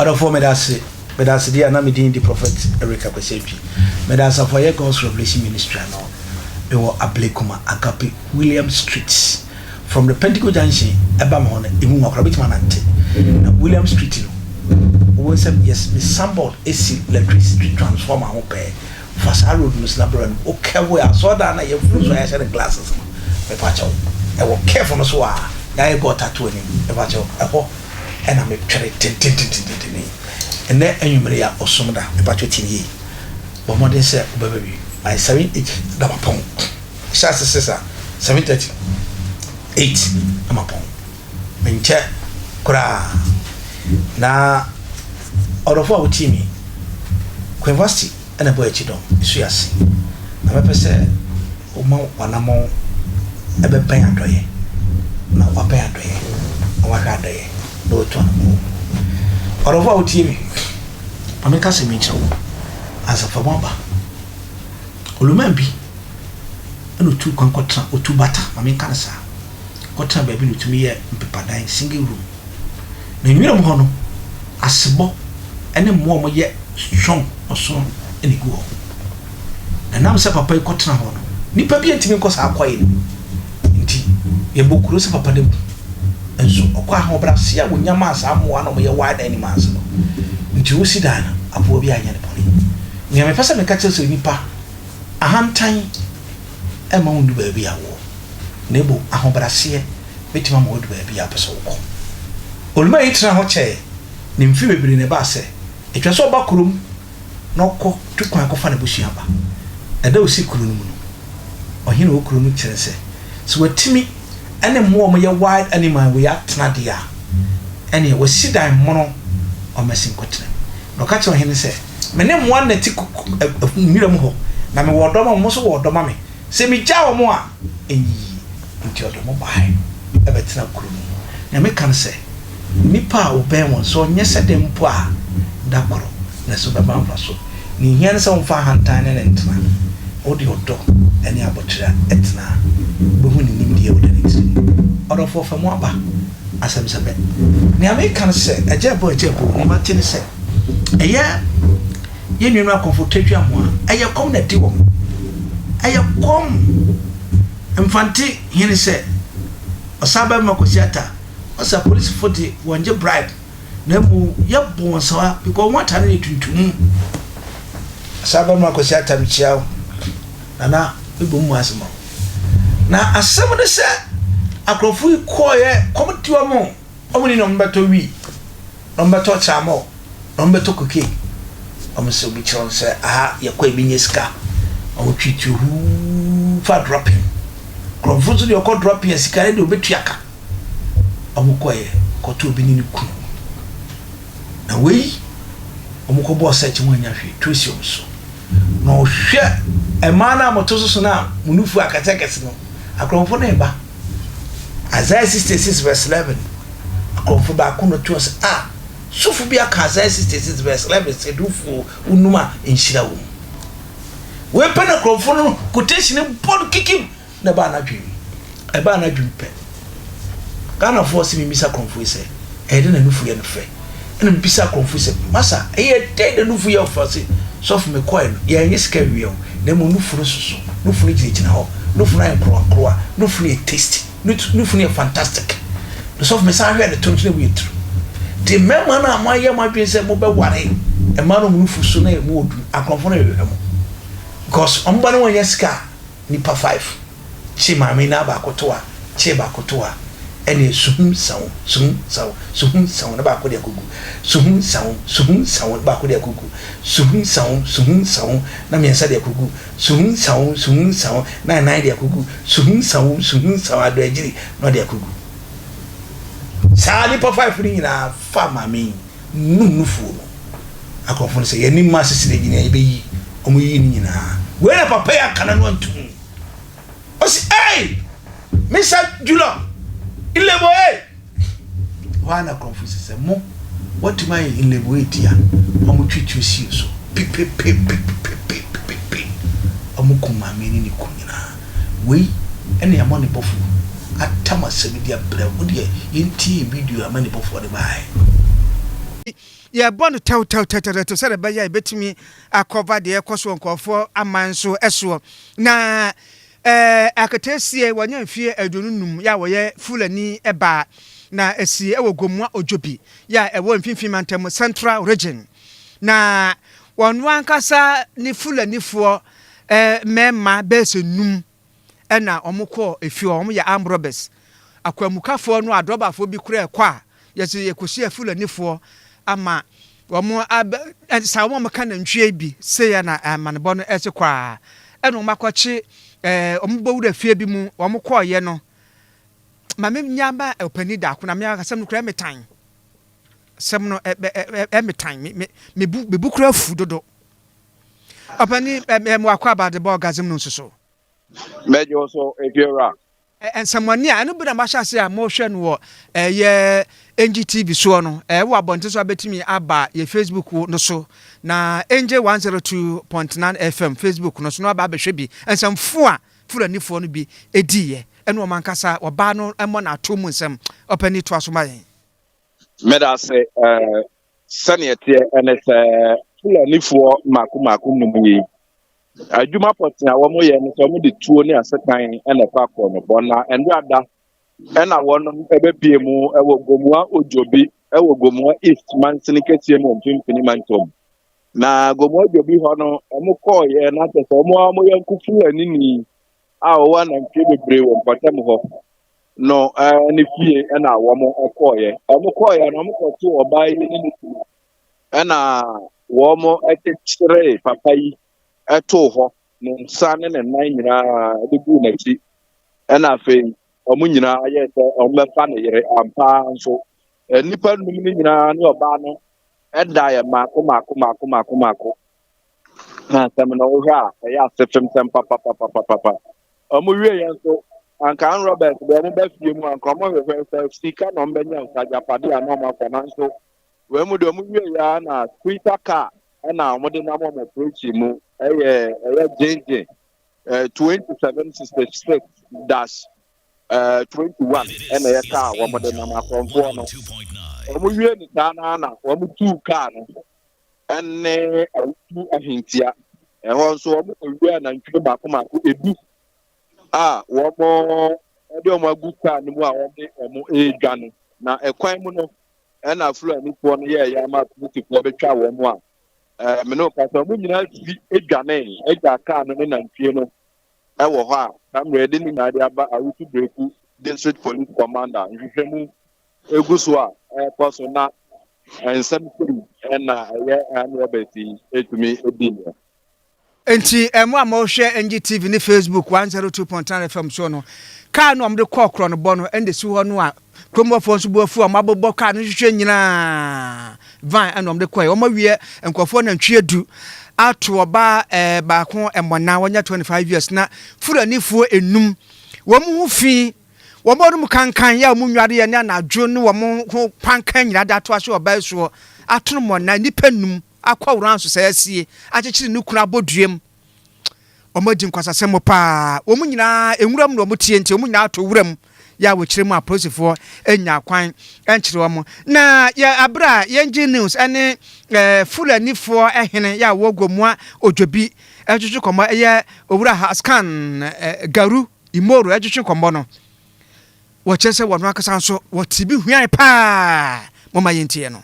Adɔfoɔ meda ase, meda ase deɛ na me din de Prophet Eric Akwasi Antwi. Meda asafo a ɛyɛ God's Revelation Ministry ano. Mewɔ Ablekuma Agape William Street. From the Pentecost Junction ɛba me hɔ no, emu nwa koraa wobɛtumi anante. Na William Street no, wobɛhu sɛ yes, me signboard esi electricity transformer ho pɛɛ. Fa saa road no so na bra no, wo curve a, asɔredan no a yɛafunu so a yɛahyɛ no glasses no, mepa kyɛw, ɛwɔ curve no so a yɛayɛ gutter to anim, mepa kyɛw, ɛhɔ. Ɛna me twɛre tentententententen. Ɛnɛ anwummere yi a ɔsom da, mepakyɛw tie me yie. Bɔ mmɔden sɛ wobɛba bi by 7:08 na mapɔn. Hyɛ ase 6 a, 7:30, 8 na mapɔn. Menkyɛ koraa. Na ɔdɔfo a wotie me, Queen Vasti na ɛbɔ akyi dɔm, esu ase. Na mɛpɛ sɛ woma w'anammɔn bɛbɛn adɔeɛ, na wabɛn adɔeɛ, na wahwɛ adɔeɛ, na watu anammɔn wɔ mu. Ɔdɔfo a wotie me, ma menka asɛm yi nkyerɛ wo ansa fa mu aba. Oluman bi na otuu kwan kɔtena, otu bata, ma menka no saa, kɔtena baabi na otumi yɛ mpepadan, single room. Na nwiram hɔ no, asebɔ ne mmoa a wɔyɛ strong ɔsono na egu hɔ. Na ɛnam sɛ papa yi kɔtena hɔ no, nnipa bi ntumi nkɔ saa kwaeɛ no mu nti, yɛbɔ kuro sɛ papa no awu. Nso ɔkɔ ahobrɛaseɛ a wɔnya maa saa mmoa no a wɔyɛ wild animals no nti, ɔsi dan no, aboa bi anyɛ no bɔne. Nea mepɛ sɛ meka kyerɛ sɛ nnipa ahantan mma wonnu baabi a wowɔ, na mmom ahobrɛaseɛ bɛtumi ama woadu baabi a wopɛ sɛ wokɔ. Oluma yi tenaa hɔ kyɛɛ ne mfe bebree na ɛbaa sɛ ɛtwa sɛ ɔba kurom na ɔkɔ tu kwan kɔfa n'abusua ba. Ɛda a osii kuro no mu no, ɔhene a ɔwɔ kuro no kyerɛ sɛ, sɛ watumi ne mmoa a wɔyɛ wild animal wei atena deɛ a, ɛnneɛ wasi dan mono ɔmmɛsen nkɔtena mu. Na ɔka kyerɛɛ ɔhene no sɛ, Me ne mmoa no na ɛte nwura mu hɔ, na mewɔ ɔdɔ ma wɔn, wɔn nso wɔ ɔdɔ ma me. Sɛ migyaa wɔn a, ɛnyɛ yie. Enti ɔde wɔn baeɛ bɛtenaa kuro no mu. Nea meka ne sɛ, nnipa a wobɛn wɔn, sɛ ɔnyɛ sɛ dɛn mpo a, da koro ne so bɛba mfaso. Nea ehia ne sɛ womfa ahantan ne no ntena. Wode ɔdɔ ne aboterɛ tena a, wubehu ne nimdeɛ a ɔda ne tirim. Ɔdɔfoɔ, fa mu aba asɛm sɛ bɛ. Nea meka ne sɛ, agya ɛbɔ agya ɛbɔ, nea mate ne sɛ, ɛyɛ yɛn nuanom akɔmfo twa amoa, ɛyɛ kɔm na ɛde wɔn. Ɛyɛ kɔm. Mfante hene sɛ, Ɔsabarima Kwasi Atta, ɔse apolisifo de wɔngye bribe na mmom yɛbɔ wɔn sawa because wɔn atare yɛ tuntum. Ɔsabarima Kwasi Atta mekyia wo Nana mebɔ mu ase ma wo. Na asɛm ne sɛ akorɔfo yi kɔɔeɛ kɔm de wɔn, wɔn ni na wɔn bɛtɔ wii. na wɔbɛtɔ tramɔl, na wɔbɛtɔ cocaine. Wɔn sɛ obi kyerɛ wɔn sɛ aha yɛkɔ ebi nyɛ sika. Wɔn twi tuo huu fa dropping. Kurɔfo nso deɛ ɔkɔ dropping a sika no deɛ obetua ka. Wɔn kɔɛ kɔtɔ obi ne ne kunu. Na wei wɔn kɔ bɔɔ search wɔn anya hwee tuo si wɔn so. Na ɔhwɛ mmaa no a wɔto soso no a wɔn nufu akɛse akɛse no akorɔmfo no reba. Isaiah 66 verse 11, Akorɔmfo baako no toa sɛ, A! Sɔfo bi aka Isaiah 66 verse 11 sɛ dufuo wonum a nhyira wɔ mu. Wei pɛ na akorɔmfo no quotation no bɔ no kikim na ɛbaa n'adwene mu. Ɛbaa n'adwene mu pɛ. Ghanafoɔ se memmisa akorɔmfo yi sɛ, ɛyɛ dɛn na nufu yɛ no fɛ? Ɛna mebisa akorɔmfo yi sɛ, Masa, ɛyɛ dɛn na nufu yɛ wo fɛ? Ɔse, Sɔfo mekɔe no, yɛanyɛ sika anwia o, na mmom nufu no soso, nufu no gyinagyina hɔ, nufu no ayɛ nkorowankorowa, nufu no yɛ tasty, nufu no yɛ fantastic. Na sɔfo mesan hwɛɛ ne to no so na emu yɛ turu. Nti mmarima no a moayɛ mo adwene sɛ mobɛware mmaa no wɔn nufu so na emu wɔ duru, akorɔmfo no rehwehwɛ mo. Because wɔn ba no wɔanya sika a, nnipa five. Kye maame na baako to a, kye baako to a, ɛneɛ suhum sawo, suhum sawo, suhum sawo na baako de akɔgu, suhum sawo, suhum sawo na baako de akɔgu, suhum sawo, suhum sawo na mmiɛnsa de akɔgu, suhum sawo, suhum sawo na nnan de akɔgu, suhum sawo, suhum sawo adɔ agyiri na ɔde akɔgu. Saa nnipa five no nyinaa fa maame yi num nufuo no. Akorɔmfo no sɛ yɛn ani mma asesere gyina yɛbɛyi wɔn yiyi no nyinaa. Wei na papa yi anka n'ano antum. Ɔsi ei! Misa Julɔ! Nlebo ei! Hɔ ara na akorɔmfo si sɛ mo wɔatumi ayɛ nlebo ei ti a wɔn twe tuo si so pepepepepepepepe wɔn kum maame ne ne kunu nyinaa. Wei ne amanebɔfo atam asɛm de abrɛ wo deɛ yɛntie video a amanebɔfoɔ de baeɛ. Yɛbɔ no tɛwtɛwtɛwtɛw sɛdeɛ ɛbɛyɛ a yɛbɛtumi akɔva deɛ ɛkɔ so wɔ nkurɔfoɔ aman so soɔ. Na ɛɛ aketeesie wɔnya mfeɛ 25 yɛ a wɔyɛ Fulani baa na ɛsi wɔ Gomoa Odwobi yɛ a ɛwɔ Mfimfini Mantam Central Region. Na wɔn ankasa ne Fulanifoɔ mmarima bɛyɛ sɛ num ɛna wɔn kɔɔ efie hɔ, wɔn yɛ armed robbers. Akwanmukafoɔ no adrɔbafoɔ bi koraa ɛkɔ a, yɛsɛ yɛkɔhyia Fulanifoɔ ama wɔn abɛ sa wɔn a wɔka nantwie bi sei na amanebɔ no ɛse kɔ a, ɛna wɔn akɔkye ɛɛ wɔn bɔ wura fie bi mu, wɔn kɔɔyɛ no, ma me nya ma ɔpanin daako na me asɛm no koraa ɛmetan. Asɛm no ɛ ɛ ɛmetan, me me me bu me bu koraa fu dodo. Ɔpanin, ɛ mo akɔ aba de bɔ ɔgazem no nso so. Mɛgye wo so, Efiewura. Nsɛmmɔne a ɛno bi na mahyɛ ase a mohwɛ no wɔ ɛyɛ Angie TV soɔ no, ɛwɔ abɔnten so abɛtumi aba yɛ Facebook no so na Angel 102.9 FM Facebook no so na waba abɛhwɛ bi. Nsɛmfo a Fulanifoɔ no bi diiɛ ɛne wɔn ankasa ɔbaa no mmɔ n'ato mu nsɛm. Ɔpanin toa so ma yɛn. Meda ase. Sɛnea ɛteɛ ɛne sɛ Fulanifoɔ mmaako mmaako num yi, adwuma pɔtee a wɔyɛ no sɛ wɔde tuo ne asekan na ɛkɔ akɔnnɔbɔ na ɛnora da ɛna wɔn ɛbɛpie mu ɛwɔ Gomoa Odwobi ɛwɔ Gomoa East mansini kɛseɛ mu mfimfini mantam. Na Gomoa Odwobi hɔ no wɔn kɔɔyɛ na kyɛ sɛ wɔn a wɔn yɛnko Fulani ni a wɔwɔ anantwie bebree wɔ mpɔtam hɔ no ɛɛ ne fie ɛna wɔn kɔɔyɛ. Wɔn kɔɔyɛ no wɔn kɔto ɔbaa yi ne ne kunu ɛna wɔn kyekyeree papa yi ɛtoo hɔ ne nsa ne ne nan nyinaa de guu n'akyi ɛna afei wɔn nyinaa yɛɛ sɛ wɔn bɛfa ne yere ampa nso nnipa nnum no nyinaa ne ɔbaa no ɛda yɛ mmaako mmaako mmaako mmaako mmaako na asɛm no wohwɛ a ɛyɛ asefem sɛm papapapapapa wɔn wie yɛn nso anka an Robert deɛ wɔn bɛ fie mu anka wɔn hwehwɛ sɛ sika na wɔn bɛnya nsa agyapadeɛ a na wɔn afa nanso Wei mu deɛ wɔn wie yɛ na Twitter car ɛna wɔn de nam wɔn operation mu ɛyɛ ɛyɛ gyengyen ɛɛ 2766 dash ɛɛ 21 ɛna ɛyɛ car wɔn de nam akɔnfoɔ no wɔn wie ne saa na na wɔn tuu car no ɛne awutu ahentia ɛhɔ nso wɔn kɔ wie anantwie baako baako edu a wɔn ɛde wɔn agu car no mu a wɔde wɔn ɛredwane na ɛkwan mu no. Ɛna Fulanifoɔ no yɛɛyɛ ama apolisifoɔ bɛtwa wɔn a ɛɛ me ne wo kasa wɔn nyinaa fi dwanee agya kaa no ne nantwie no ɛwɔ hɔ a saa mmerɛ yɛde ne nyinaa de aba Awutu Breku District Police Commander nhwehwɛmu egu so a ɛrekɔ so na nsɛm sei ɛna ɛyɛ Ann Roberts yi ɛtumi di yɛ. Enti mo a mohwɛ NGTV ne Facebook 102.9 FM so no, kaa no a wɔde kɔɔ korɔnobɔ no ɛna esi hɔ no a kurom hɔfoɔ nso bo afu a wɔabobɔ kaa no nhwehwɛ nyinaa van ɛna wɔde kɔɛ. Wɔawie nkurɔfoɔ nantwie du ato ɔbaa ɛɛ baako mmɔna wɔnya 25 years na Fulanifoɔ enum wɔn ho fi wɔn a wɔn kankan yɛ a wɔn nwareɛ ne anadwo ne wɔn ho pankan nyinaa de ato ahyɛ ɔbaa soɔ ato no mmɔna nnipa num. Akɔ wura nso sɛ asie akyekyere ne kunu abɔ duam. Wɔn adi nkwasasɛm paa. Wɔn nyinaa nwura mu na wɔn tie nti wɔn nyinaa ato wura mu. Yɛ a wɔkyerɛ mu a apolisifoɔ nya kwan nkyere wɔn. Na yɛ abere a yɛn gye news ɛne ɛɛ Fulanifoɔ hene yɛ a wɔ Gomoa Odwobi ɛtwetwe kɔmɔ ɛyɛ Owura Haskan ɛɛ Garu Imoro ɛtwetwe kɔmɔ no. Wɔkyerɛ sɛ wɔn ankasa nso wɔte bi huan paa. Momma yɛntie no.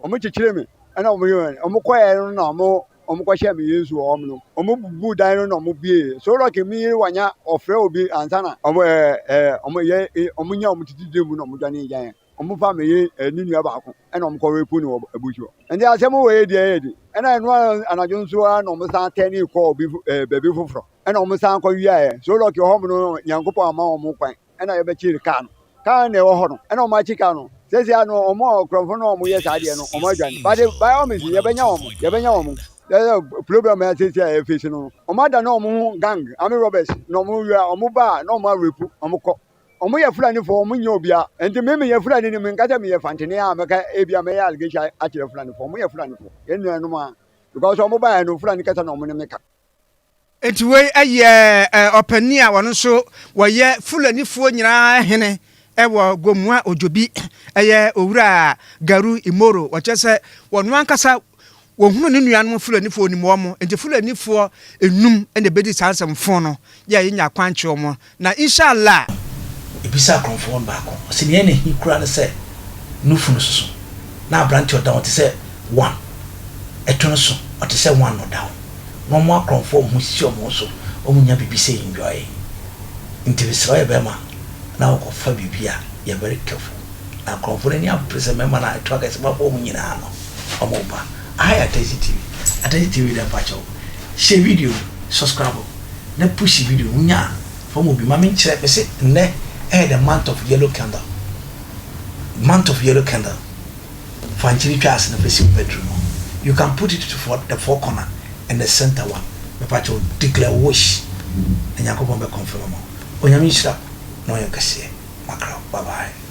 Wɔn kyekyere me ɛna wɔn yɛ wɔn kɔɛ no na wɔn wɔn kɔhyɛ me yesu wɔ wɔn no wɔn bubu dan no na wɔn bie so lɔki mi yere wanya ɔfrɛ obi ansa na wɔn ɛɛ ɛɛ wɔn yɛ wɔn nya wɔn titi dan mu na wɔn dwane gyan wɔn fa me yere ɛɛ ne nua baako ɛna wɔn kɔ rape no wɔ abusu hɔ nti asɛm wɔ yɛ deɛ yɛ di ɛna ɛno anadwo nso ara na wɔn san tɛn ne kɔ obi ɛɛ baabi foforɔ ɛna wɔn san kɔ wiaɛ so lɔki hɔ no nyankopɔn ama wɔn kwan. ɛna yɛbɛkyere kaa no kaa na ɛwɔ hɔ no ɛna wɔn akyi kaa no sɛsi ano wɔn a ɔkorɔmfo no wɔn yɛ saa deɛ no wɔn adwane but by all means yɛbɛnya wɔn yɛbɛnya wɔn yɛyɛ problem a sɛsi a yɛfesi no wɔn ada na wɔn ho gang army robbers na wɔn wia wɔn ba a na wɔn arepu wɔn kɔ wɔn yɛ fulanifoɔ wɔn nyɛ obia nti me meyɛ fulani ni menka sɛ meyɛ fantene a mɛka ebi a mɛyɛ allegation akyerɛ fulanifoɔ wɔn yɛ fulanifoɔ yɛn nuanom a because wɔn ba yɛ no fulani kasa na wɔn ne me ka. Enti wei yɛ ɔpanin a ɔno nso wɔyɛ Fulanifoɔ nyinaa hene Ɛwɔ Gomoa Odwobi ɛyɛ Owura Garu Imoro wɔkyerɛ sɛ wɔno ankasa wɔhunu ne nuanom Fulanifoɔ onim wɔn nti Fulanifoɔ nnum na ɛbɛdi saa nsɛm fo no yɛ a yɛnya kwan kye wɔn na Inshallah. Ebisaa akorɔmfoɔ no baako, ɔse nea ɛna hi koraa ne sɛ nufu no soso na aberanteɛ ɔda ho te sɛ one ɛto no so ɔte sɛ one na ɔda ho na ɔmo akorɔmfoɔ ɔmo ho sisi ɔmo ho so ɔmo nya biribi sɛ enjoy nti mesrɛ woyɛ bɛɛma na wokɔ fa biribi a yɛ very careful na akorɔmfoɔ no ani abere sɛ mɛɛma no a ɛto akɛse bɛbɔ ɔmo nyinaa no ɔmo ba aha yɛ Atɛsi TV Atɛsi TV dɛ mpakyɛw hyɛ video no subscribe na push video no wonya a fa ma obi ma menkyerɛ mese nnɛ ɛyɛ the month of yellow candle month of yellow candle Fa nkyene twa ase na fa si wo bedroom hɔ. You can put it to for the four corner and the center one. Mepakyɛw declare wo wish na Nyankopɔn bɛ confirm ama wo. Onyame nhyira wo na ɔnyɛ wo kɛseɛ. Makra wo. Bye bye.